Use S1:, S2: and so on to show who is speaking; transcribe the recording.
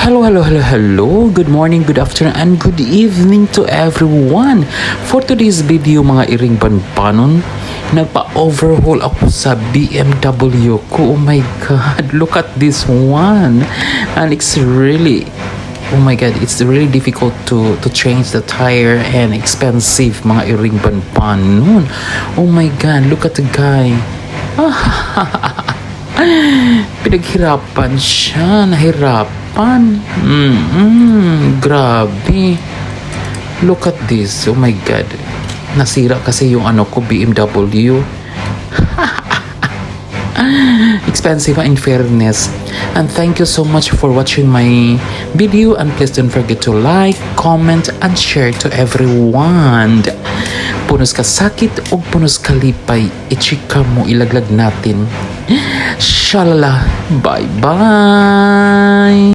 S1: Hello, hello, hello, hello. Good morning, good afternoon, and good evening to everyone. For today's video, mga iring banbanon, nagpa-overhaul ako sa BMW ko. Oh my God, look at this one. And it's really, oh my God, it's really difficult to change the tire and expensive, mga iring banbanon. Oh my God, look at the guy. Pinaghirapan siya, nahirapan. Grabe. Look at this. Oh my God. Nasira kasi yung ano ko, BMW. Expensive, in fairness. And thank you so much for watching my video and please don't forget to like, comment, and share to everyone. Punos kasakit o punos kalipay, ichika mo, ilaglag natin. Shalala. Bye-bye!